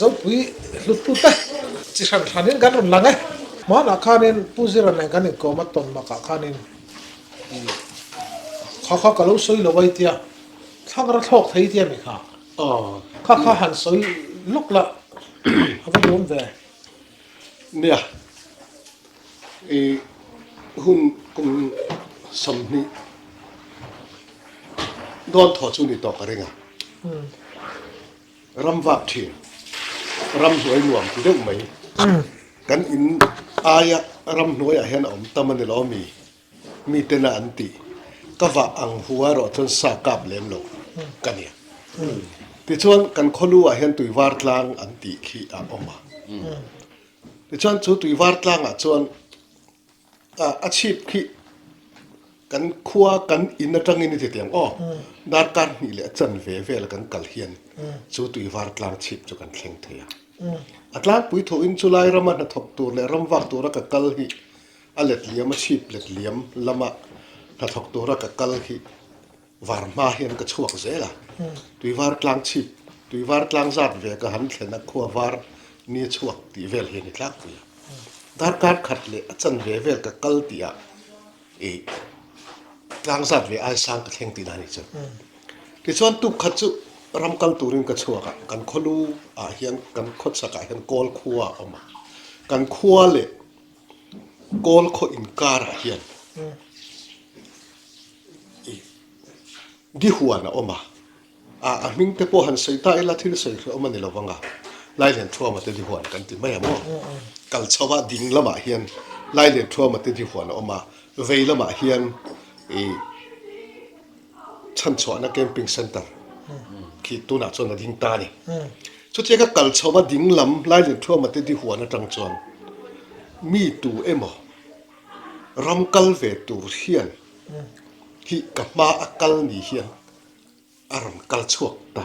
Zopui hluttute chi hran hranin kan rawn lang e. Hmanah khanin Pu Zira nen kan inkawm a tawn makah khanin kha kha ka lo sawi lo a i tia, thlangra thlawk thei i tia mi kha? Kha kha han sawi lawk la a va nuam ve. Nia, i hun kum 20 dawn thaw chu ni tawh ka ring a. Ram vak thin, ram hnuai nuam ti deuh mai. Kan in aia ram hnuaiah hian a awm tam a ni lo mi, mi tena an tih. Ka vah ang hu erawh chuan sa kap lem lo ka nia. Tichuan kan khawlu ah hian tuivar tlang an tih khi a awm a. Tichuan chu tuivar tlangah chuan A chhip khi kan khua kan in atangin i ti tiang aw, darkar hnih leh a chanve vel kan kal hian chu tuivar tlang chhip chu kan thleng thei a. A tlangpui thuin chulai rama hnathawk tur leh ram vak tura ka kal hi a let liam a chhip let liam lama hnathawk tura ka kal hi Var hma hian ka chhuak zel a, tuivar tlang chhip, tuivar tlang zat ve ka han thlen a, khua var ni a chhuak tih vel hian i tlangpui a. Darkar khat leh a chanve vel ka kal tih ah i tlang zat ve ai sang ka thleng tihna a ni chu. Tichuan tuk khat chu ram kal turin ka chhuak a, kan khawlu ah hian kan khawchhak ah hian kawl khua a awm a, kan khua leh kawl khaw inkar ah hian Di huan a awm a, a hming te pawh han sawi ta ila thil sawi hlawh awm a ni lo vang a, Lailianthuama te di huan kan ti mai a maw? Kal chho a ding lamah hian Lailianthuama te di huan a awm a, vei lamah hian ih chhanchhuahna camping centre khi tunah chuan a ding ta a ni. Chutia ka kal chho a ding lam Lailianthuama te di huan atang chuan mi tu emaw ram kal ve tur hian hi ka hma a kal ni hian a rawn kal chhuak ta.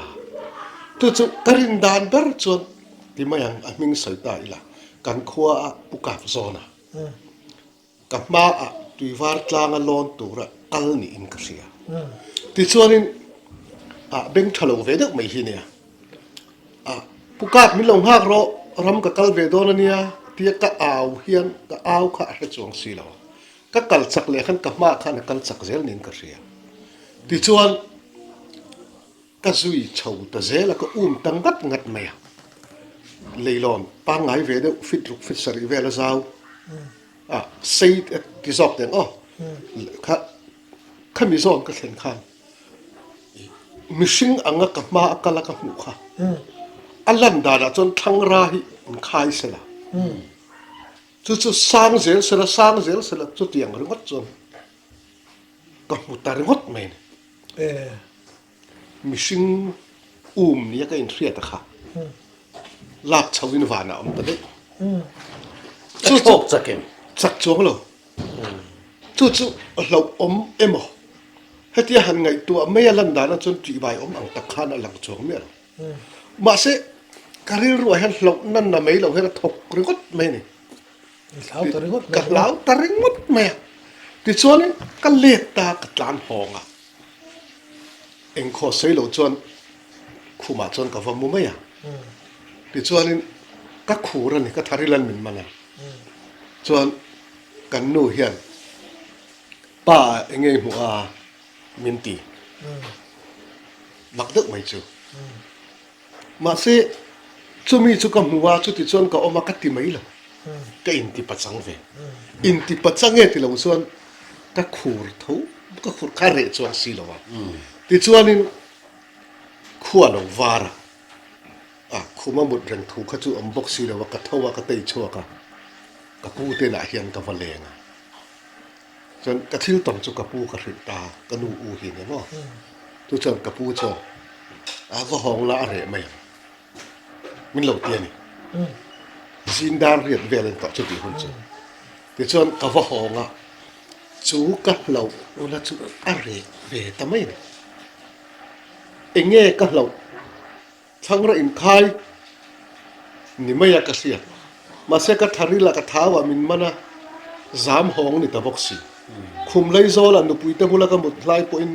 Chu chu ka rin dan ber chuan ti mai ang a hming sawi ta ila kan khua a pu kap zawn a, ka hma ah tuivar tlang a lawn tura kal niin ka hria. Tichuanin ah beng tha lo ve deuh mai hi nia. Ah, Pu Kap min lo nghak rawh, ram ka kal ve dawn a nia, tia ka au hian ka au kha a hre chuang si lo. Ka kal chak leh khan ka hmaah khan a kal chak zel niin ka hria. Tichuan, ka zui chho ta zel a, ka um ta ngat ngat mai a. Leilawn pangngai ve deuh fit ruk fit sarih vel a zau a, sei ti zawk teng aw, kha khami zawn ka thlen khan Mihring anga ka hma a kal a ka hmuh kha a lan danah chuan thlangra hi an khai sela, chu chu sang zel sela sang zel sela chutiang ringawt chuan ka hmu ta ringawt mai a ni. Mihring um nia ka inhriat a kha lak chho in vanah a awm ta daih. Chu chu chak chuang lo. Chu chu hlauhawm emaw? Hetia han ngaihtuah mai a lan dana chuan tihbai awm ang tak khan a lang chuang miah lo. Mahse, ka rilruah hian hlauhna na mai loh hian a thawk ringawt mai a ni. Ka hlau ta ringawt mai a. Tichuanin ka let ta ka tlan hawng a. Engkhaw sawi lo chuan khumah chuan ka va mu mai a. Tichuanin ka khur a ni, ka tharilan min man a. Chuan kan nu hian Pa eng nge hmuh a min ti mak deuh mai chu. Mahse chumi chu ka hmu a, chuti chuan ka awm a ka ti mai lo, ka inti pachang ve. Inti pachang nge ti lo chuan ka khur tho, ka khur kha reh chuang si lo a. Tichuanin khua lo var a, a khuma mut reng thu kha chu awm bawk si lo a, ka tho a ka tei chhuak a, ka pu te lah hian ka va leng a. Chuan ka thil tam chu ka pu ka hrilh ta, ka nu u hi nia maw? Chu chuan ka pu chuan a va hawng la a reh mai ang, min lo ti a ni. Zing dar riat vel a ni tawh chutih hun chu. Tichuan ka va hawng a, chu ka hlauh la chu a reh ve ta mai a ni. Eng nge ka hlauh? Thlangra inkhai ni mai a ka hria. Mahse ka tharil a ka thau ah min man a, zam hawng ni ta bawk si. Khum lei zawl ah nupui te bula ka mut hlai pawhin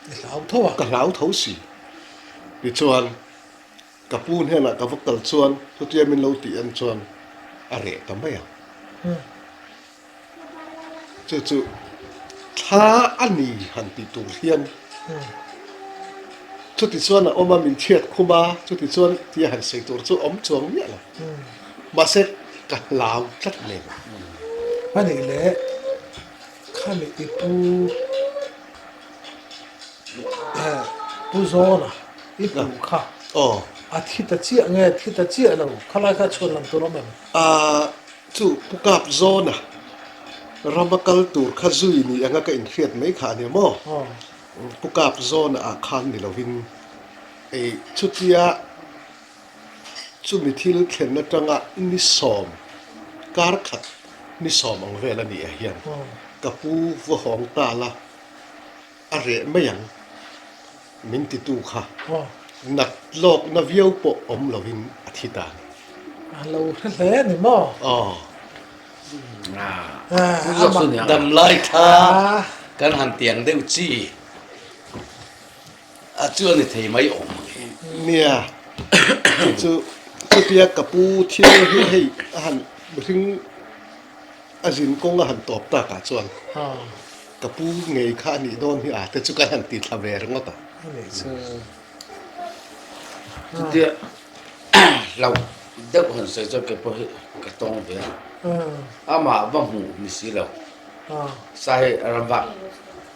Ka hlau tho a. Ka hlau tho si. Tichuan. Ka pu hnenah ka va kal chuan chutia min lo tih en chuan a reh ta mai a. Chu chu thla a ni han tih tur hian chuti chuan a awm a, min chhiat khum a, chuti chuan tia han sawi tur chu awm chuang miah lo. Mahse ka hlau tlat nen. A nih leh khami i pu Pu Zawna i pu kha a thi ta chiah nge thi ta chiah lo khalai kha chhuan lam tur awm em? Chu Pu Kap Zawna rama kal tur kha zui ni anga ka inhriat mai kha a nia maw? Pu Kap Zawna ah khan ni lovin chutia Chumi thil thlen atanga ni sawm, kar khat ni sawm ang vel a nih ah hian ka pu va hawng ta la, a reh mai ang min titu kha nat lawkna viau pawh awm lovin a thi ta a ni. A lo hre hle a ni maw? Aw. Damlai kha kan han tiang deuh chi. A chu a ni thei mai awm ang e. Nia, chu chu chutia ka pu thil hi hei a han mihring a zin kawng a han tawp tak ah chuan ka pu ngei kha a nih dawn hi a te chu kan han ti thla ve ringawt a. A nih chu. Chutia hlauh deuh han sawi chuan kei pawh hi ka tawng ve a, amah va hmuh ni si lo. Sa hi ramvak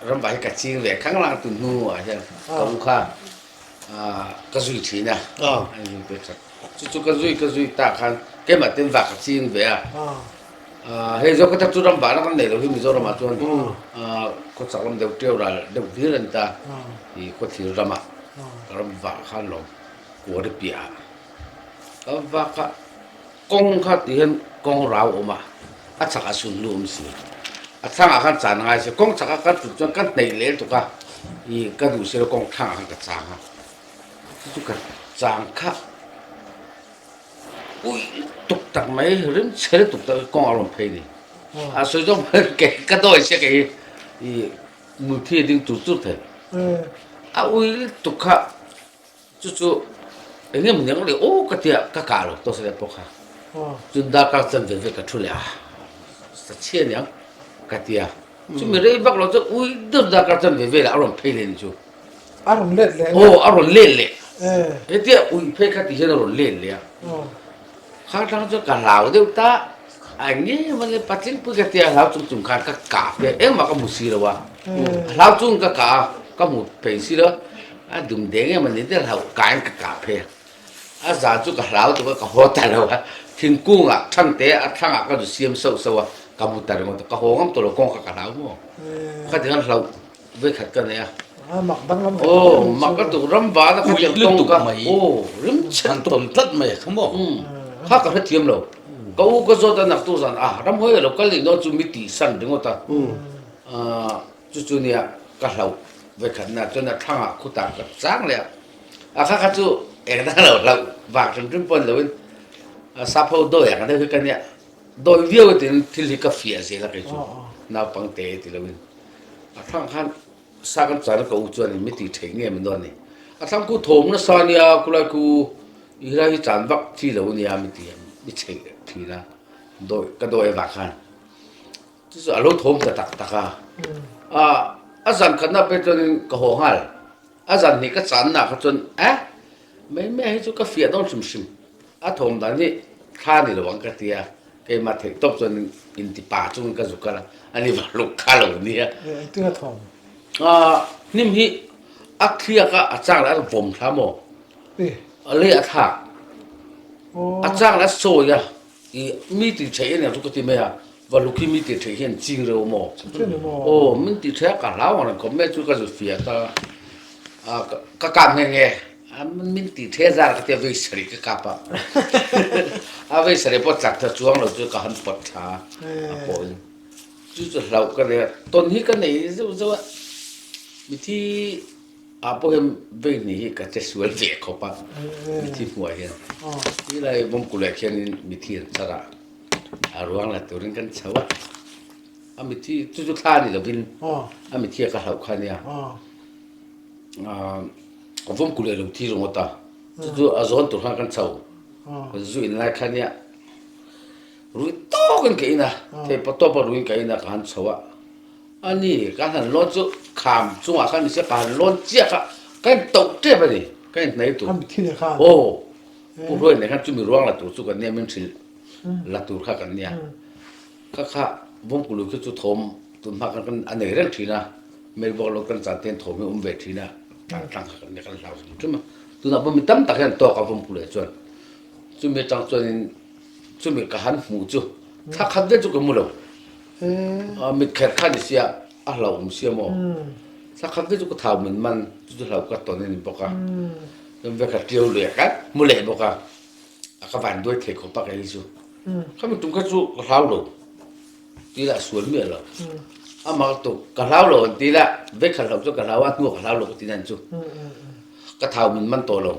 ramvak hi ka ching ve khang lang tun hnu ah hian ka u kha ka zui thin a an zui pe that chu chu ka zui ka zui tak khan keimah ten vak ka ching ve a hei zo ka tak chu ramvak na kan nei lo hi Mizoram ah chuan khawchhak lam deuh teu ral deuh hlir an ta i khawthlir ram ah ramvak khan lo kuar i piah ah ka vak a. Kawng kha tih hian kawng rau a awm a, a chhak a sun lu awm si. A thlang ah khan chan a ngai si. Kawng chhak a ka tut chuan ka hneih leh lutuk a, ih ka duh silo kawng thlang ah khan ka chang a. Chu chu ka chang kha uih tuk tak mai, rim chhe lutuk tak kawng a rawn phei ni. A sawi zawng ka dawi sia kei hi ih muthi a ding tur tur thei. A uih lutuk kha. Chu chu eng nge maw le aw ka tia ka kah lo tawh sawi pawh kha chun darkar chan ve ve ka thu leh a sa chhia aniang ka tia chumi rei vak lo chu ui deuh darkar chan ve ve lah a rawn phei leh ni chu a rawn let leh aw a rawn let leh hetia ui phei kha ti hian a rawn let leh a kha tang chuan ka hlau deuh ta eng nge maw le patling pui ka tia hlau chung chung khan ka kah ve engmah ka hmu si lo a hlau chung ka kah a ka hmu phei si lo. A dum deng em a ni deuh hlauh kain ka kah phei a, a zan chu ka hlau tuk a ka haw ta lo a, thingkung ah thangte a thlang ah ka zu siam sauh sauh a, ka mu ta ringawt a, ka haw ngam tawh lo kawng kha ka hlau maw, khati khan hlauh vekhat ka nei a. Aw mak a tuk ram van a khatiang tawng ka aw rim chhe Han tawn tlat mai a kha maw. Kha ka hrethiam lo, ka u ka zawt a naktuk zan a ramhuai a lo kal leh dawn chu mi tihsan ringawt a, Chu chu nia ka hlauh vekhatna chuan a thlangah khutah ka chang leh a, a kha kha chu eng dang lo hlauh vang hrim hrim pawh ni loin sap ho dawi ang deuh hi ka nia, dawi viau e tiin thil hi ka fiah zel a kei chu naupang te ti loin a thlang khan sa kan chan a ka u chuan mi tih theih nge min dawn ni, a thlang khu thawm nasa nia khulai khu i helai hi chan vak chi lo ania mi ti mi chheih thin a dawi ka dawi avang khan. Chu chu a lo thawm ta tak tak a. A zan khatna pek chuanin ka haw nghal. A zan hnih ka channa kha chuan eh mai mai hi chu ka fiah dawn hrim hrim. A thawm dan hi thla ni lo ang ka ti a, keimah theih tawp chuan inti pa chungin ka zuk kal a, ani va luk kha lo nia. Engtin a thawm? Hnim hi a thliak a, a chang leh a vawm thla maw? A lei a thlak. A chang leh a sawi a. I mi tih theih ania chu ka ti mai a, Valuk hi mi tih theih hian ching reuh maw? Aw, min tih theih a ka hlau ang reng khawp mai chu ka zut fiah ta a, ka kap nghe nghe a, min tih theih a zar ka tia vei sarih ka kap a, a vei sarih pawh chak tha chuang lo chu ka han pawt tha a pawhin chu chu hlauh ka nei a, tawn hi ka nei zeuh zeuh a, mithi Ah pawh hian vei hnih hi ka che sual ve khawp a, mithi hmuah hian. Ti lai Bawmkuleh khianin mithi an char a, a ruang la turin kan chho a. A mithi chu chu thla ni lovin a mithi a ka hlauh kha nia. Bawmkuleh lo thi ringawt a. Chu chu a zawn tur khan kan chho. Kan zu in lai kha nia rui tawkin ka in a, theipa tawpa ruiin ka in a ka han chho a. A ni, ka han lawn chu kham chungah khan nise ka han lawn chiah kha ka in toh tep a ni, ka in hnai tur. Aw, Pu Hruai nen khan chumi ruang la tur chu kan nia min hrilh la tur kha kan nia. Kha kha Vawmkulu khi chu thawm tun hma khan kan a nei reng thin a, Melbourne lo kan chan te hian thawm hi a awm ve thin a, tlang tlang kha kan nia kan hlau hrim hrim a. Tunah pawh mi tam tak hian tawk a Vawmkulu ah chuan chumi atang chuanin chumi ka han hmuh chu thla khat vel chu ka mu lo. Mit kher kha ni sia a hlauhawm sia maw? Thla khat vel chu ka thau min man chu chu hlauh ka tawn a ni bawk a, chuan vek a ṭiau leh kha mu leh bawk a, a ka van duai thei khawp a kei hi chu. Khami tum kha chu ka hlau lo ti lah sual miah lo. Amah ka tuk ka hlau lo an ti lah vek khat hlauh chu ka hlau a hnuah ka hlau lo ka ti nan chu ka thau min man tawh lo.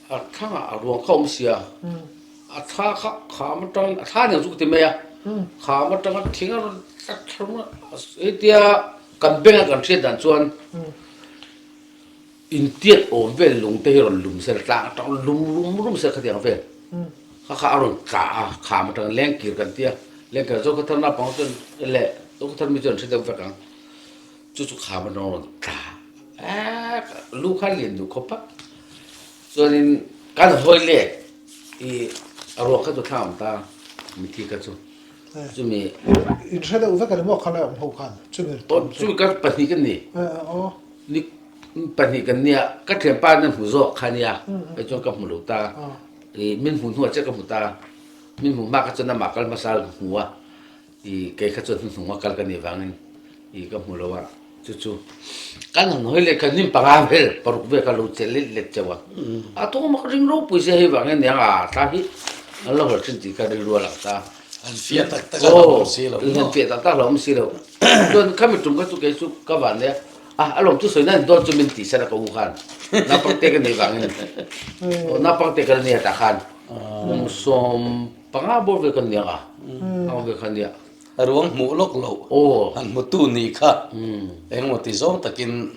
A thlangah a ruang kha a awm sia. A thla kha kham atangin a thla aniang chu ka ti mai a, kham atanga thing a rawn tla thla a, hetia kan beng a kan hriat dan chuan intiat awm vel lung te hi rawn lum sel tlang atang lum rum rum sel khatiang vel kha kha a rawn tla a, kham atangin lengkir kan ti a, lengkir Zokhawthar naupang chuan leh Zokhawthar mi chuan an hre deuh vek ang. Chu chu kham a rawn tla a, lu kha lian duh khawp a, chuanin kan hawi let i a ruak kha chu thlang awm ta mithi kha chu chumi In hre deuh vek a ni maw khalai awm ho khan chumi aw chumi ka pahnih kan ni ni pahnih kan nia ka thianpa in a hmu zawk kha nia kei chuan ka hmu lo ta i min hmu hnuah chiah ka hmu ta min hmu hma kha chuan amah kal hmasa ka hmu a. I kei kha chuan hnuhnung a kal ka nih vangin i ka hmu lo a, chu chu kan han hawi leh khan hnim panga vel paruk vel kha lo che let let chauh a, a thawm a ring ropui sia hei vangin niang a thla hi an lo hawl thin tih kha rilru a lang ta. An fiah tak tak a hlauhawm si lo. An fiah tak tak a hlauhawm si lo. Chuan khami tum kha chu kei chu ka van nia a a lawm chu sawi nan dawn chu min tih san a ka u khan naupang te ka neih vangin naupang te ka la nia tah khan kum sawm Panga bawr ve kan nia a, panga ve kha nia. A ruang hmuh lawk loh han hmutu nih kha engemaw ti zawng takin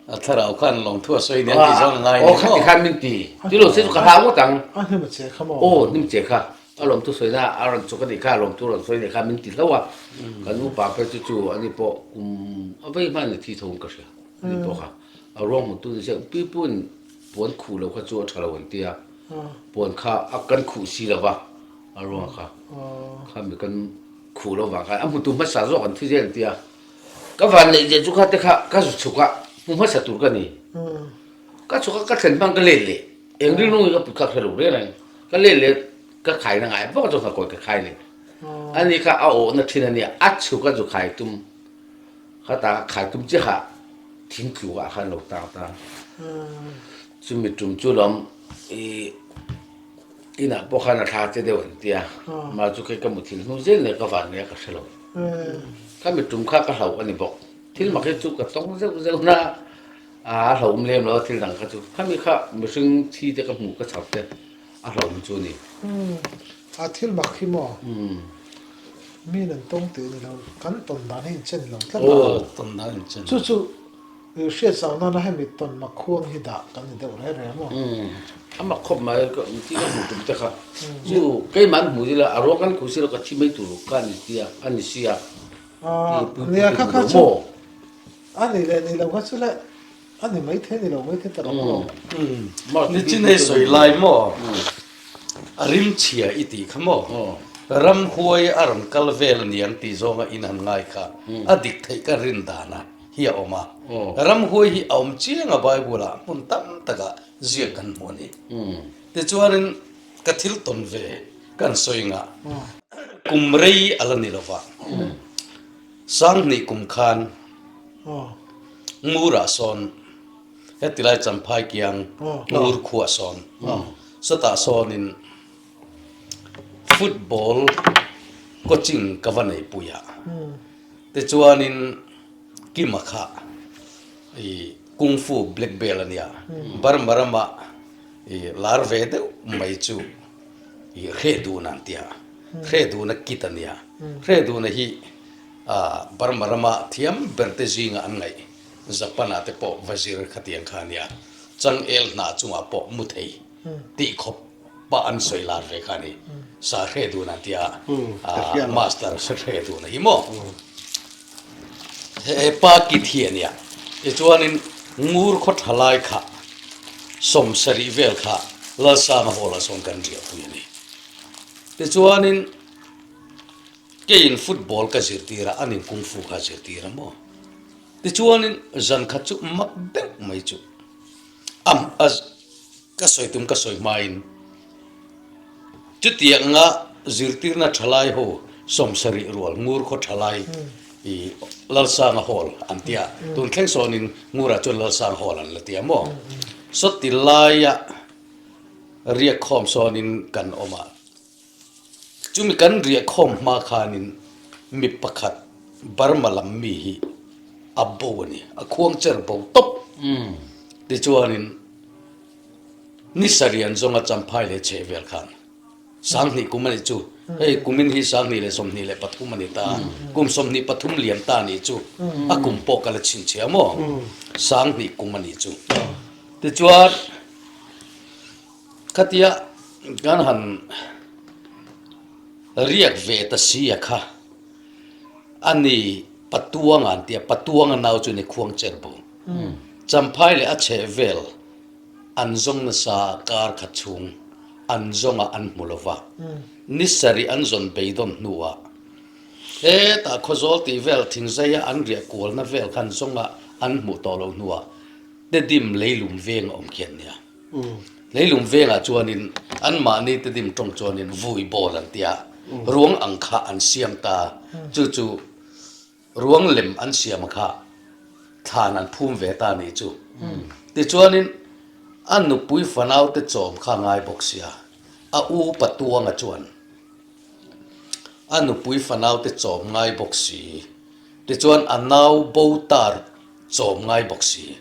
a thlarau khan lawngthu a sawi nia ti zawng a ngai ni maw? Aw khati khan min ti. Ti lo se chu ka hlau ngawt ang. A hnim a che kha maw? Aw hnim che kha. A lawmthu sawina a rawn chuk a nih kha, a lawmthu rawn sawi nih kha min ti hlauh a. Kan upa phei chu chu ani pawh kum a vei hman a thi tho in ka hria. Ani pawh kha a ruang hmutu ni se pipuin puan khuh lo kha chu a tha lo an ti a. Puan kha a kan khuh si lo va, a ruang kha kha mi kan khuh lo vang khan a hmutu hmasa zawk an thi zel an ti a. Ka van neih zeh chu kha te kha ka zu chhuk a, hmu hmasa tur ka ni. Ka chhuk a ka thlen hmang ka let leh, eng rilru nge ka put kha ka hre lo reng reng. Ka let leh ka khaina ngai bawk a chuan ka kawi ka khai leh. Ani kha a awhna thin a nia, a chhuk a zu khai tum. Khata ka khai tum chiah ah thingtluk ah khan lo tang ta. Chumi tum chu lawm i inah pawh khan a thla che deuh an tia. Mah chu kei ka muthilh hnu zel nge ka van nge ka hre lo. Khami tum kha ka hlauh a ni bawk. Thil mak hi chu ka tawng zeuh zeuh na a hlauhawm lem lo a thil dang kha chu. Khami kha mihring thi te ka hmuh ka chhar te A hlauhawm chu a ni. A thil mak hi maw? Mi in an tawng tih a ni lo. Kan tawn dan hi inchen lo tlat a. Tawn dan inchen. Chu chu hriat zau nana hemi tawn mak khuang hi dah kan ni deuh reng reng maw? A mak khawp mai ka ti ka hmuh tum te kha. Chu keimah an hmuh zila a ruang kan khuh silo ka thi mai tur ka ni tia a ni sia. Nia kha kha chu a ni leh ni lo kha chu le. A ni maithei ni lo maithei ta rawh aw. Nichin hei sawi lai maw? A rim chhia i tih kha maw? Ramhuai a rawn kal vel a niang tih zawnga in han ngai kha a dik theih ka rin dana hi a awm a. Ramhuai hi a awm chiang a Bible ah hmun tam takah ziak kan hmu a ni. Tichuanin ka thil tawn ve kan sawi ngah kum rei a la ni lova. Sanghnih kum khan Ngurah sawn heti lai Champhai kiang Ngur khuah sawn sawtah sawnin football coaching ka va nei pui a, tichuanin Kima kha ih Kung Fu black belt a nia, Burma rama ih lar ve deuh mai chu ih hreh dun an tia, hreh duna kit a nia, hreh duna hi Burma rama thiam ber te zinga an ngaih Japan ah te pawh va zir khatiang kha a nia. Changel hnah chungah pawh mu thei tih khawp pah an sawi lar ve kha a ni. Sa hre dun an tia a, master sa hre dun a hi maw? He pa kit hi a nia. Tichuanin ngur khaw tha lai kha sawmsarih vel kha Lalsanga Hall-ah sawn kan riahpui a ni. Tichuanin keiin football ka zirtir a, anin kung fu kha a zirtir a maw? Tichuanin zan khat chu mak deuh mai chu a a ka sawi tum ka sawi hmain chutianga zirtirna thalai ho sawmsarih rual ngur khaw thalai i Lalsanga Hall an tia tun thleng sawnin ngurah chuan Lalsanga Hall an la tia maw sawti laia riak khawm sawnin kan awm a. Chumi kan riah khawm hma khanin mi pakhat Burma lam mi hi a bo a ni, a khuang cher bo tawp. Tichuanin ni sarian zawnga Champhai leh chhehvel khan 2000 kum a nih chu, hei kumin hi 2023 a ni ta, kum 23 liam ta a nih chu, a kum pawh ka la chhinchhiah maw, 2000 kum a nih chu. Tichuan. Khatia kan han riak ve ta si a kha, a ni Patuanga an ti a, Patuanga nau chu ni Khuangcherbo. Champhai leh a chheh vel an zawng nasa kar khat chhung an zawnga an hmu lo va, ni sarih an zawn beidawn hnuah hetah Khawzawl tih vel thingzaia an riah kualna vel khan zawnga an hmuh tawh loh hnuah Tedim leilung veng a awm khian nia. Leilung vengah chuanin anmahni Tedim tawng chuanin vui bawl an tia, ruang ang kha an siam ta. Chu chu ruang lem an siam kha thlan an phum ve ta nih chu. Tichuanin a nupui fanaute chawm kha ngai bawk sia, a u Patuanga chuan a nupui fanaute chawm ngai bawk si. Tichuan a nau bo tar chawm ngai bawk si.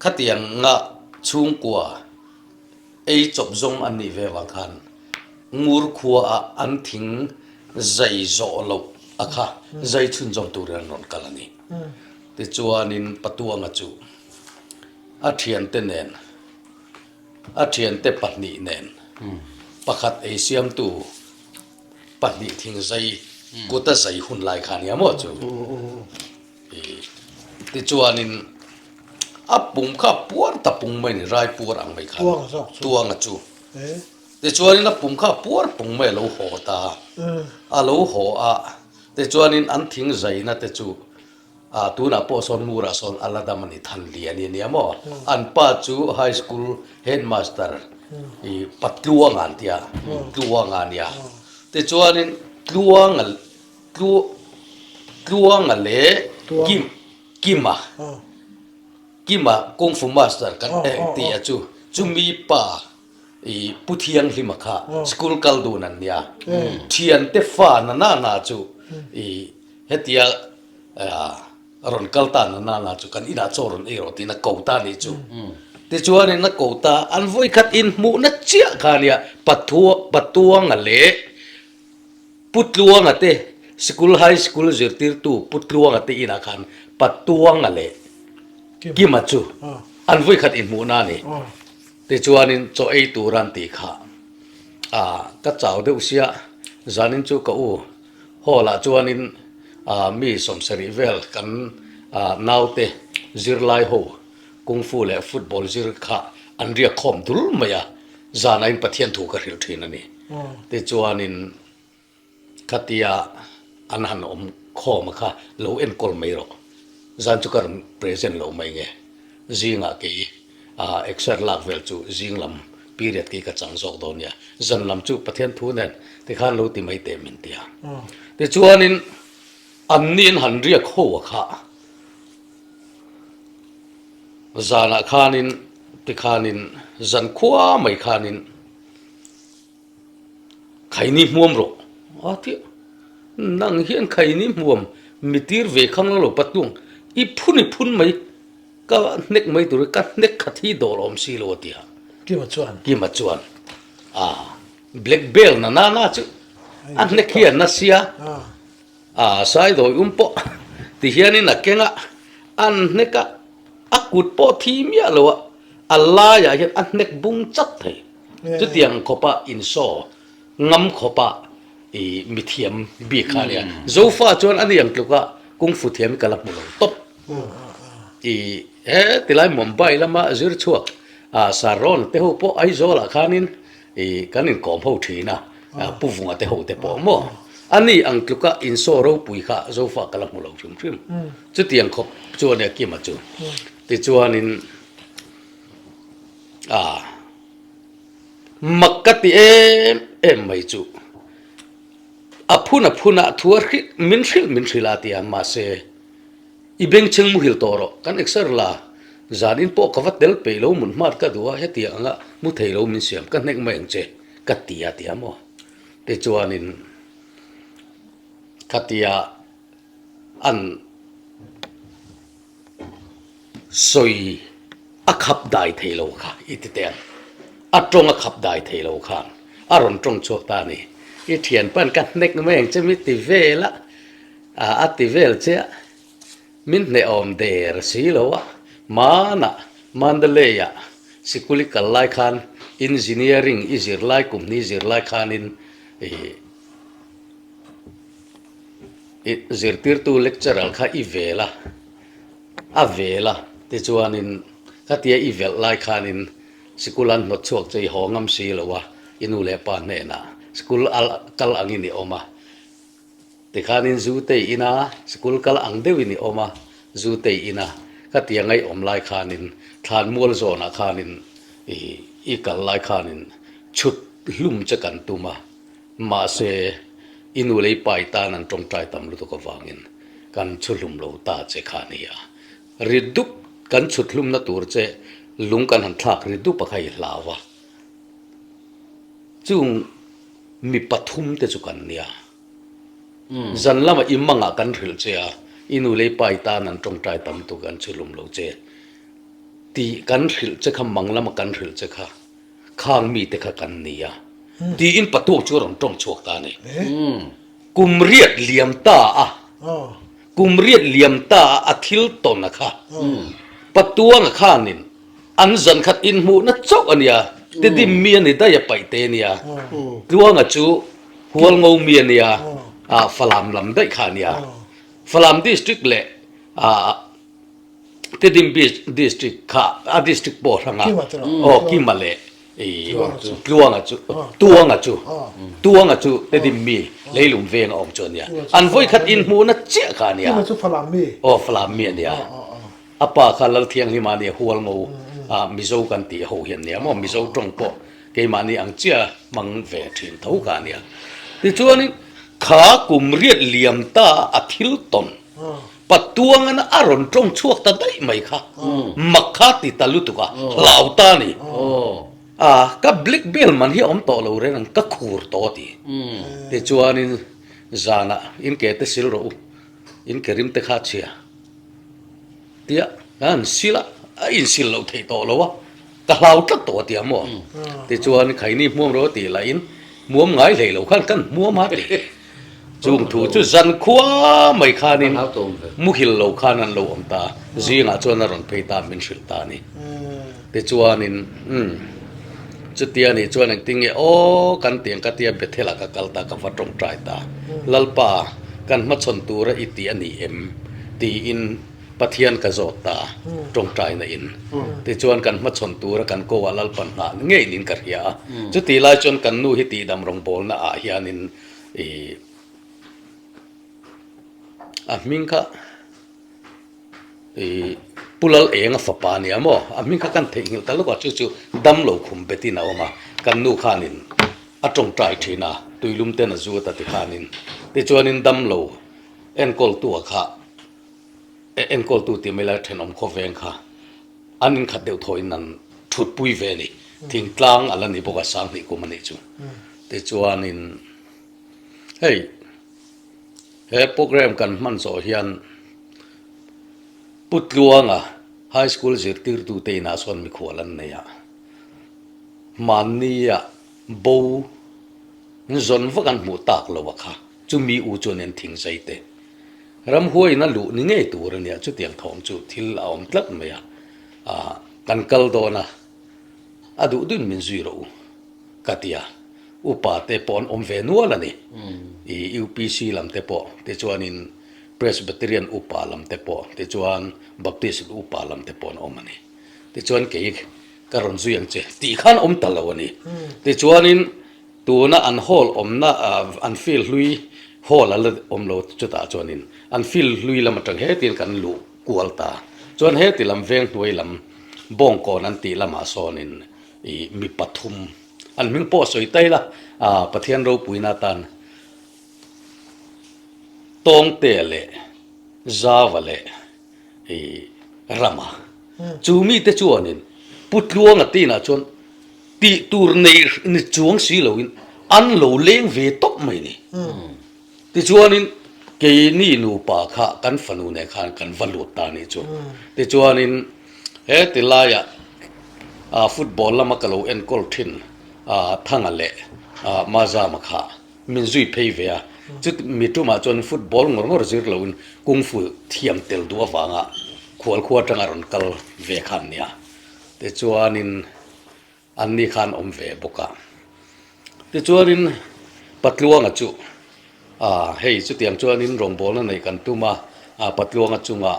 Khatiang nga chhungkua ei chawp zawng an nih ve vang khan ngur khua ah an thing zai zawh loh a kha zai chhunzawm turin an rawn kal a ni. Tichuanin Patuanga chu a thiante nen a thiante pahnih nen pakhat ei siamtu pahnih thingzai kuta zai hun lai kha nia maw chu tichuanin a pum kha a puar ta pung mai ni rai puar ang mai khan tuanga chu tichuanin a pum kha a puar pung mai a lo haw ta a lo haw a tichuanin an thingzaina te chu Ah, tunah pawh sawn Ngurah sawn a la dam a ni, Thanlian i nia maw? An pa chu High School Headmaster i Patluanga an tia, Tluanga a nia. Tichuanin Tluanga, Tlu, Tluanga leh Kim, Kima, Kima Kung Fu Master kan eng tih a chu, chumi pa i Pu Thianghlima kha school kal dun an nia. Thiante fa na na na chu i Hetia rawn kal ta na nana chu kan inah chaw rawn ei rawh tiin a ko ta a nih chu. Tichuanin a ko ta, an vawikhat inhmuhna chiah kha a nia, Pathua, Patuanga leh Putluanga te, sikul high school zirtirtu Putluanga te inah khan Patuanga leh Kima chu an vawikhat inhmuhna a ni. Tichuanin chaw ei tur an tih kha, ka chau deuh sia, zanin chu ka u Hall ah chuanin mi sawmsarih vel kan naute zirlai ho kung fu leh football zir kha an riak khawm dul mai a, zanah in Pathian thu ka hrilh thin a ni. Tichuanin khatia an han awm khawm a kha lo enkawl mai rawh, zan chu ka rawn present lo mai nge. Zingah kei exer lak vel chu zing lam period kei ka chang zawk dawn nia, zan lam chu Pathian thu nen tikhan lo ti mai teh min ti a. Tichuanin anni an han riak ho a kha zanah khanin tikhanin zan khua mai khanin Khaini hmuam rawh a ti a, nang hian khaini hmuam mi tir ve khang lo patung i phun i phun mai ka hnek mai tur ka hnek khat hi dawr awm si lo a ti a. Kima chuan. Kima chuan a black belt na na na chu a hnek hi a na sia a saidawi um pawh ti hianin a keng a, an hnek a. A kut pawh thi miah lo a, a laiah hian a hnek bung chat thei. Chutiang khawpa insaw ngam khawpa i mithiam bik kha a nia. Zofa chuan a ni ang tluka kung fu thiam hi ka la hmu lo tawp. I he tilai Mumbai lama zir chhuak Saron te ho pawh Aizawlah khanin i kan inkawm ho thin a, Pu Vunga te ho te pawh maw? A ni ang tluka insaw ropui kha Zofa ka la hmu lo hrim hrim. Chutiang khawp chu a nia Kima chu. Tichuanin a mak ka ti em em mai chu. A phun a phun a thu a hrilh min hrilh min hrilh a ti a mahse I bengchheng muhil tawh rawh, kan exer la, zanin pawh ka va tel peih lo mun hmat ka duh a, hetiang anga mu thei lo min siam ka hnek mai ang che, ka ti a ti a maw? Tichuanin khatia an sawi a khap dai thei lo kha i ti teh ang, a tawng a khap dai thei lo khan a rawn tawng chhuak ta a ni, i thianpa'n ka hnek mai ang che mi ti vel a. A ti vel chiah. Min hnehawm der si lo a, Manah, Mandalay-ah sikul i kal lai khan engineering i zir lai kum hnih zir lai khanin i zirtirtu lecturer kha i vel a, a vel a, tichuanin khatia i velh lai khanin sikul an hnawt chhuak che i haw ngam si lo a, i nu leh pa hnenah sikul kal angin i awm a. Tikhanin zu tei ina sikul kal ang deuhin i awm a, zu tei ina ka tia ngaihawm lai khanin thlanmual zawnah khanin i i kal lai khanin chhut hlum che kan tum a, mahse i nu lei pa i tan an tawngtai tam lutuk avangin kan chhu hlum lo ta che kha a ni a, ri dup kan chhut hlumna tur che lung kan han thlak ri dup a kha i hlau a, chung Mi pathum te chu kan nia. Zan lamah i mangah kan hrilh che a, i nu lei pa i tan an tawngtai tam tuk an chhilum lo che tih kan hrilh che kha mang lama kan hrilh che kha khang mi te kha kan nia tiin patuak chu a rawn tawng chhuak ta a ni. Kum riat liam ta a. Kum riat liam ta a a thil tawn a kha Patuanga khanin An zan khat inhmuhna chauh a nia, Tedim mi a ni daih a paih te a nia, Tluanga chu Hualngo mi a nia, ah Falam lam daih kha a nia. Falam district leh ah Tedim district kha a district pawh hrang a, aw Kima leh i Tluanga chu Tuanga chu Tuanga chu Tedim mi leilung veng a awm chu a nia. An vawikhat inhmuhna chiah kha a nia. Aw Falam mi a nia. A pa kha Lalthianghlima nia Hualngo ah Mizo kan tih ho hian nia maw Mizo tawng pawh keimahni ang chiah hmang ve thin tho kha a nia. Tichuanin kha kum riat liam ta a thil tawn Patuangana a rawn tawng chhuak ta daih mai kha mak kha ti ta lutuk a hlau ta a ni. A ka black belt man hi a awm tawh lo reng ang ka khur tawh a ti. Tichuanin zanah in ke te sil rawh u in ke rim te kha chhia. Tia an sil a, a insil loh theih tawh lo a, ka hlau tlat tawh a tia maw? Tichuan khaini hmuam rawh tih lahin hmuam ngai hlei lo khan kan hmuam a ti. Chung thu chu zan khua mai khanin muhil lo khan an lo awm ta, zingah chuan a rawn phei ta min hrilh ta a ni. Tichuanin umm chutia nih chuan engtin nge aw kan ti ang ka tia Bethel-ah ka kal ta ka va tawngtai ta. Lalpa kan hmachhawn tura i ti a ni em? tiin Pathian ka zawt ta tawngtaina in. Tichuan kan hmachhawn tura kan ko ah Lalpa hnah ngei niin ka hria a. Chutih lai chuan kan nu hi tihdam rawngbawlna ah hianin ih a hming kha Ih Pu Lal Enga fapa a nia maw? A hming kha kan theihnghilh ta lawk a, chu chu damlo khum betin a awm a, kan nu khanin a tawngtai thin a, tuilum ten a zu a ta ti khanin. Tichuanin damlo enkawltu a kha enkawltu tih mai lai thenawm khawveng kha an inkhat deuh thawhin an thutpui ve a ni. Thingtlang a la ni bawk a, Sanghnih kum a nih chu. Tichuanin hei. He program kan hman zawh hian Pu Tluanga High School zirtirtute inah sawn mikhual an nei a, hmannia bo zawn vak an hmuh tak lo a kha, chumi u chuan an thing zai te. Ramhuaiin a luh ni ngei tur a nia, chutiang thawm chu thil a awm tlat mai a. Kan kal dawn a, a duh duhin min zui rawh u ka ti a, upa te pawh an awm ve nual a ni. I UPC lam te pawh tichuanin Presbyterian upa lam te pawh tichuan Baptist upa lam te pawh an awm a ni. Tichuan kei ka rawn zui ang che tih khan awm ta lo a ni. Tichuanin Tuna an hall awmna an field hlui hall a la awm lo chutah chuanin an field hlui lam atang hetin kan luh kual ta. Chuan heti lam veng hnuai lam Bawngkawn an tih lamah sawnin ih mi pathum an hming pawh sawi ta ila Pathian ropuina atan Tawngte leh Zava leh i rama. Chu mite chuanin Pu Tluanga tinah chuan tih tur nei ni chuang si loin an lo leng ve tawp mai ni. Tichuanin keini nupa kha kan fanu nen khan kan va lut ta nih chu. Tichuanin he ti laiah football lama ka lo enkawl thin Thanga leh Mazama kha Min zui phei ve a, chut mi tumah chuan football ngawr ngawr zir loin kung fu thiam tel duh avanga khual khua atanga rawn kal ve kha an nia. Tichuanin anni khan awm ve bawk a. Tichuanin Patluanga chu ah hei chutiang chuanin rawngbawlna neih kan tum a, Patluanga chunga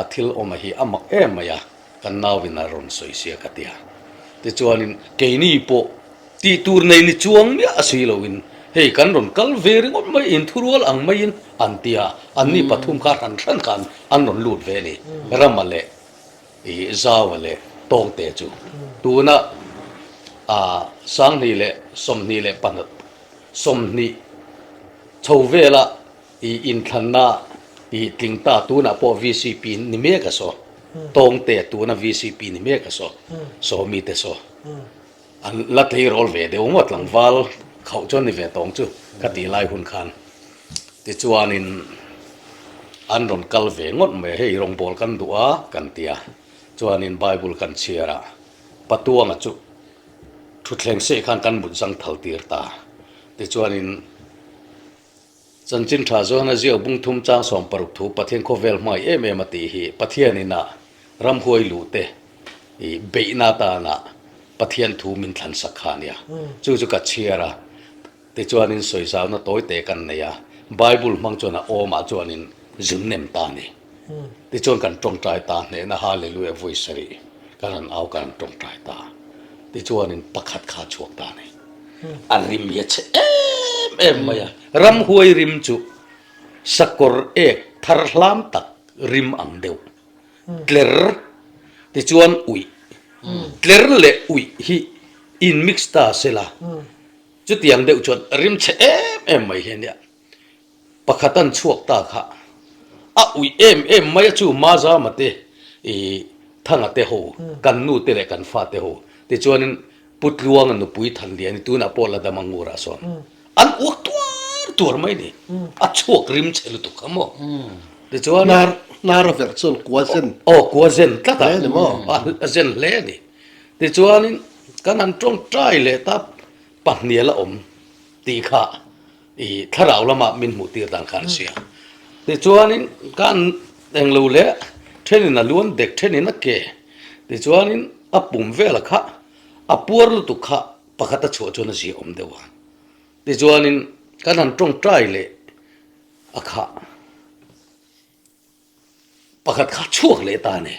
thil awm a hi a mak em mai a, kan nauin a rawn sawi sia ka ti a. Tichuanin keini pawh Tih tur nei ni chuang miah a si loin hei kan rawn kal ve ringawt mai inthurual ang maiin an ti a, anni pathum kha hran hran khan an rawn lut ve a ni, Rama leh ih Zaua leh Tawngte chu. Tuna ah 20 leh 24 20 chho vela ih inthlanna ih tling ta tunah pawh VCP ni mek a saw, Tawngte tuna VCP ni mek a saw, sawmi te saw. An la tleirawl ve deuh ngawt tlangval khauh chuan ni ve tawng chu ka tih lai hun khan tichuanin an rawn kal ve ngawt mai a, hei rawngbâwl kan duh a kan ti a, chuanin Bible kan chhiar a, Patuanga chu thutthleng seh khan kan mut zang thal tir ta, tichuanin. Chanchin tha zawn a ziak bung thum chang 60 thu Pathian khawvel hmai em em a tih hi Pathian ina ramhuai luh te i beihna atana Pathian thu min thlan sak kha a nia. Chu chu ka chhiar a, tichuanin sawizauna tawi te kan nei a, Bible hmang chuan a awmah chuanin zun nem ta a ni. Tichuan kan tawngtai ta hnehna Hallelujah vawi sarih kan han au kan han tawngtai ta. Tichuanin pakhat kha a chhuak ta a ni. A rim hi a chhe em em mai a, ramhuai rim chu sakawr ek thar hlam tak rim ang deuh, tler tichuan uih, tler leh uih hi in mix ta sela chutiang deuh chuan rim chhe em em mai hi a nia. Pakhat an chhuak ta kha a uih em em mai a chu Mazama te i Thanga te ho kan nu te leh kan fa te ho tichuanin Pu Tluanga nupui Thanliani tunah pawh la dam a ngurah sawn an uak tuar tuar mai ni a chhuak rim chhe lutuk kha maw tichuan Hnar hnar a verh chuan kua zen aw kua zen tlat a a zen hle a ni tichuanin kan han tawngtai leh ta pahnial a awm tih kha I thlarau lamah min hmuh tir dan kha an hria. Tichuanin ka an englo leh thenin a luan dek thenin a ke. Tichuanin a pum vela kha a puar lutuk kha pakhat a chhuah chuan a zia awm deuh a. Tichuanin kan han tawngtai leh a khah. Pakhat kha chhuak leh ta a ni.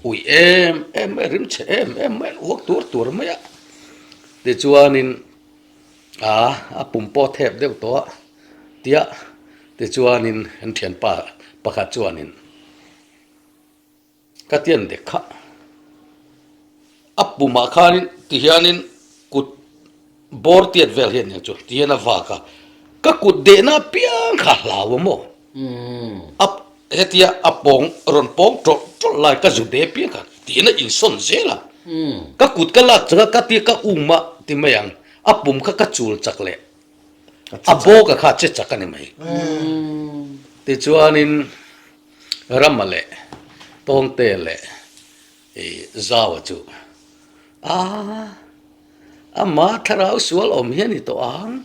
Ui em em mai, rim chhe em em mai, uak tur tur mai a. Tichuanin a a pum pawh thep deuh tawh a tia tichuanin an thianpa pakhat chuanin Ka tian dek kha. A pumah khanin tihianin kut bawr tiat vel hian nia chu tihian a vak a, ka kut dehna apiang kha a hlau a maw? A hetia a pawng rawn pawng tawlh tawlh lai ka zu deh apiang kha tihian a insawn zel a, ka kut ka lak chak a ka tia ka um a ti mai ang, a pum kha ka chul chak leh a bawka kha a che chak a ni mai. Tichuanin. Rama leh Tawngte leh Zaua chu a ama thlarau sual awm hi a ni tawh ang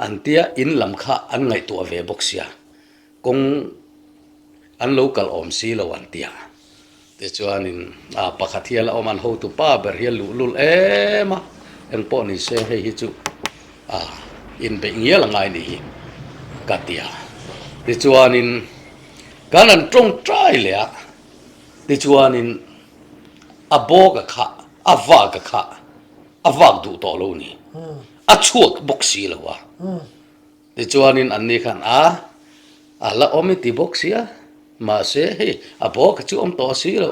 an tia in lam kha an ngaihtuah ve bawk sia kawng an lo kal awm si lo an tia. Tichuanin a pakhat hi a la awm a, an hotu pa ber hi a luhlul em a, engpawh ni se hei hi chu a inbeih ngial a ngai ni hi ka ti a. Tichuanin kan han tawngtai leh a, tichuanin a bawk a khah, a vak a khah, a vak duh tawh lo ni, a chhuak bawk si lo a. Tichuanin anni khan a, a la awm i ti bawk sia, mahse hei a bawk chu awm tawh si lo,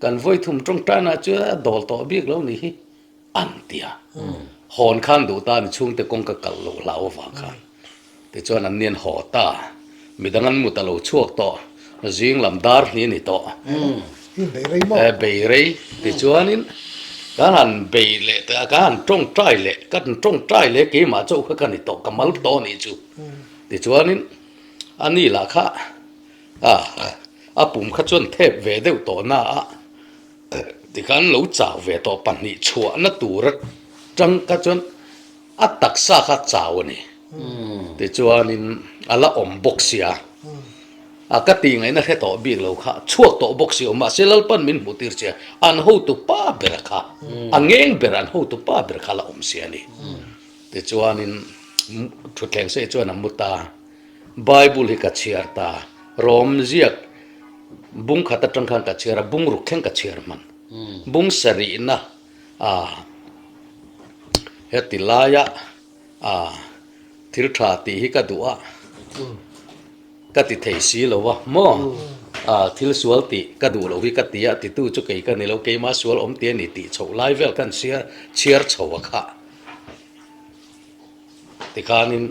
kan vawi thum tawngtainah chuan a dawl tawh bik lo nih hi an ti a. Hawn khan duh ta ni chhungte kawng ka kalh loh hlau avang khan. Tichuan anni an haw ta, midang an mut a lo chhuak tawh, zing lam dar hnih a ni tawh. Bei rei tichuanin kan han bei leh ta kan han tawngtai leh ka han tawngtai leh keimah chauh kha ka ni tawh ka mal tawh anih chu tichuanin a ni lah kha a pum kha chuan thep ve deuh tawh na a tikhan lo chau ve tawh pahnih chhuahna tur atang kha chuan A taksa kha chau a ni. Tichuanin a la awm bawk sia. A ka tih ngaihna hre tawh bik lo kha chhuak tawh bawk si awm mahse Lalpan min hmuh tir che an hotu pa ber kha a ngeng ber an hotu pa ber kha la awm si a ni. Tichuanin thutthleng sei chuan a mu ta. Bible hi ka chhiar ta. Rawm ziak bung khat atang khan ka chhiar a, bung ruk thleng ka chhiar hman. Bung sarihna A, heti laia a thil tha tih hi ka duh a, ka ti thei si lo a maw? A, thil sual tih ka duh loh hi ka ti a, titu chu kei ka ni lo, keima sual awm tih a ni tih chhoh lai vel khan chhiar chhiar chho a khah. Tikhanin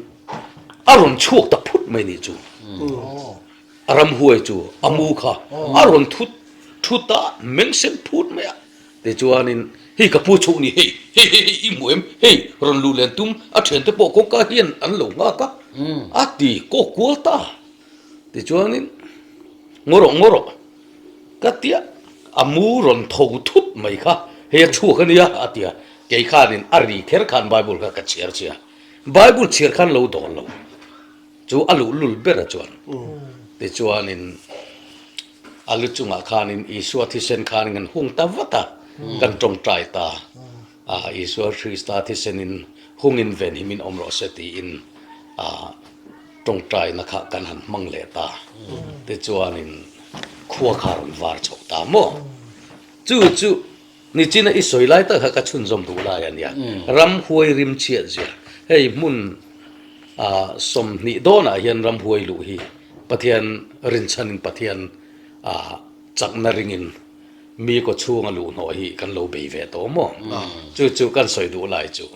a rawn chhuak ta phut mai nih chu. A ramhuai chu a mu kha a rawn thut thut a, meng sen phut mai a. Tichuanin, Hei ka pu chhoh ni hei, hei hei hei i hmu em, hei rawn luh len tum a thiante pawh kawngka hian an lo nghak a, a ti kawk kual ta. Tichuanin, Ngaw rawh, ngaw rawh ka tia, a mu rawn tho thut mai kha, hei a chhuak a nia a ti a, kei khanin a ri kher khan Bible kha ka chhiar che a, Bible chhiar khan lo dawn lo. Chu a luhlul ber a chuan. Tichuanin a lu chungah khanin Isua thisen khanin kan hung ta vat a, kan tawngtai ta a, Isua Krista thisenin hungin venhimin awm rawh se tiin a tawngtaina kha kan han hmang leh ta. Tichuanin khua kha a rawn var chhoh ta maw? Chu chu Nichina i sawi lai tak kha ka chhunzawm duh lai a nia. Ramhuai rim chhiat zia. Hei hmun 20 dawnah hian ramhuai luh hi Pathian rinchhanin Pathian chakna ringin mi kaw chhunga luh hnawh hi kan lo bei ve tawh maw? Chu chu kan sawi duh lai chu.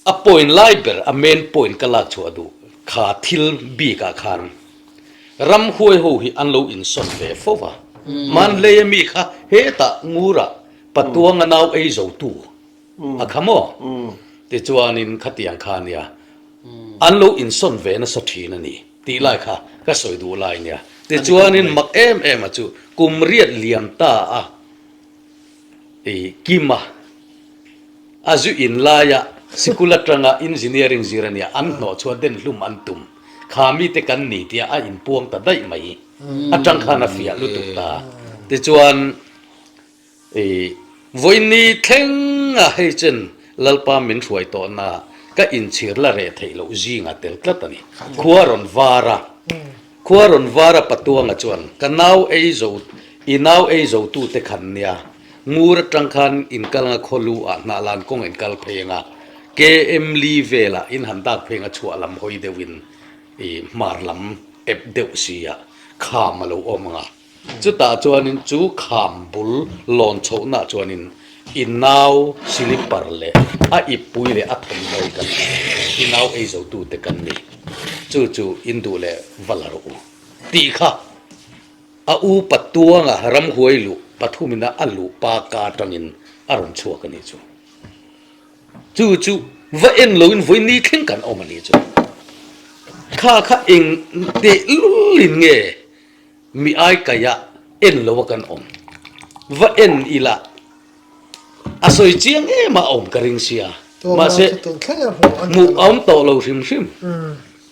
A point lai ber, a main point ka lak chhuah duh kha thil bikah khan ramhuai ho hi an lo insawn ve fo va. Hmanlei a mi kha hetah ngurah patuanga nau ei zo tu a kha maw? Tichuanin khatiang kha nia an lo insawn ve nasa thin a ni tih lai kha ka sawi duh lai nia. Tichuanin mak em em a chu kum riat liam ta a i Kima A zu in laia sikul atanga engineering zir a nia, an hnawh chuan den hlum an tum. Kha mite kan ni tia a inpuang ta daih mai. Atang khan a fiah lutuk ta. Tichuan i vawiini thlenga hei chen Lalpa min hruai tawhna ka inchhir la reh theih loh zinga tel tlat a ni. Khua rawn var a, khua rawn var a Patuanga chuan ka nau ei zo, i nau ei zotute khan nia Ngur atang khan in kal anga khawlu ah hnah lan kawng in kal phei anga KM li velah in han dak phei anga chhuah lam hawi deuh in i hmar lam ep deuh si ah kham a lo awm anga chutah chuan in chu kham bul lawn chhoh nah chuan in i nau silipar leh a ippui leh a thawmhnaw hi kan i nau ei zo tu te kan ni chu chu in duh leh va la rawh u tih kha A u Patuanga ramhuai luh pathumina a luh pa ka atangin a rawn chhuak a nih chu. Chu chu va en loin vawi ni thleng kan awm a nih chu. Kha kha eng teh lulin nge mi ai kaia en lo a kan awm. Va en ila a sawi chiang em a awm ka ring sia. Mahse hmuh a awm tawh lo hrim hrim.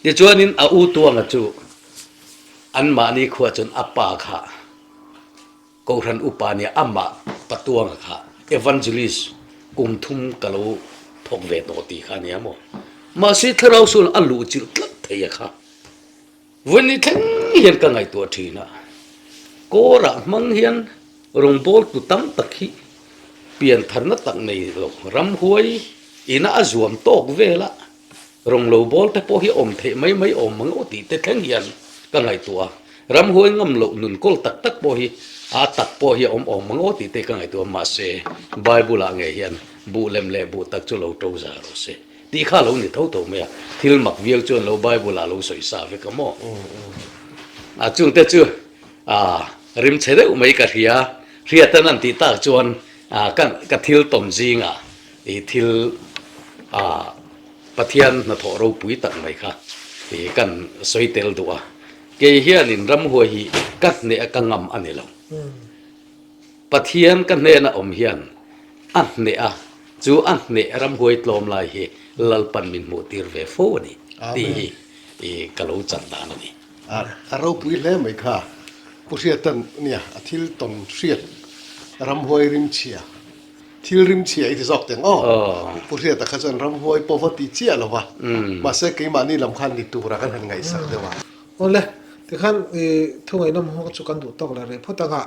Tichuanin a u Tuanga chu Anmahni khua chuan a pa kha Kohhran upa nia amah Patuanga kha Evangelist kum thum ka lo thawk ve tawh tih kha a nia maw? Mahse thlarau sual a luh chilh tlat thei a kha. Vawiin ni thleng hian ka ngaihtuah thin a, kawrah hmang hian rawngbawltu tam tak hi piantharna tak nei lo ramhuai ina a zuam tawk vel a, Rawng lo bawl te pawh hi awm theih mai mai awm mang aw tih te thleng hian ka ngaihtuah a, ramhuai ngam loh nun kawl tak tak pawh hi a tak pawh hi a awm awm mang aw tih te ka ngaihtuah a, mahse Bible ah ngei hian buh lem leh buh tak chu lo to za rawh se tih kha a lo ni tho tho mai a, thil mak viau chuan lo Bible ah lo sawi sa vek a maw? A chungte chu a rim chhe deuh mai ka hria, hriatan an tih tak chuan ka thil tawn zingah I thil ah Pathian hnathawh ropui tak mai kha i kan sawi tel duh a, kei hianin ramhuai hi ka hneh a ka ngam a ni lo. Pathian ka hnena awm hian a hneh a, chu a hneh ramhuai tlawm lai hi Lalpan min hmuh tir ve fo a ni tih hi i ka lo chan dan a ni. A ropui hle mai kha Pu Hriatan nia a thil tawn hriat ramhuai rimchhia Thil rim chhia i ti zawk teng aw. Pu Hriata kha chuan ramhuai pawh va ti chiah lo va, mahse keimahni lam khan ni tura kan han ngaihsak deuh a. Awle, tikhan i thungainawm ho chu kan duh tawk leh rih phawt ang a.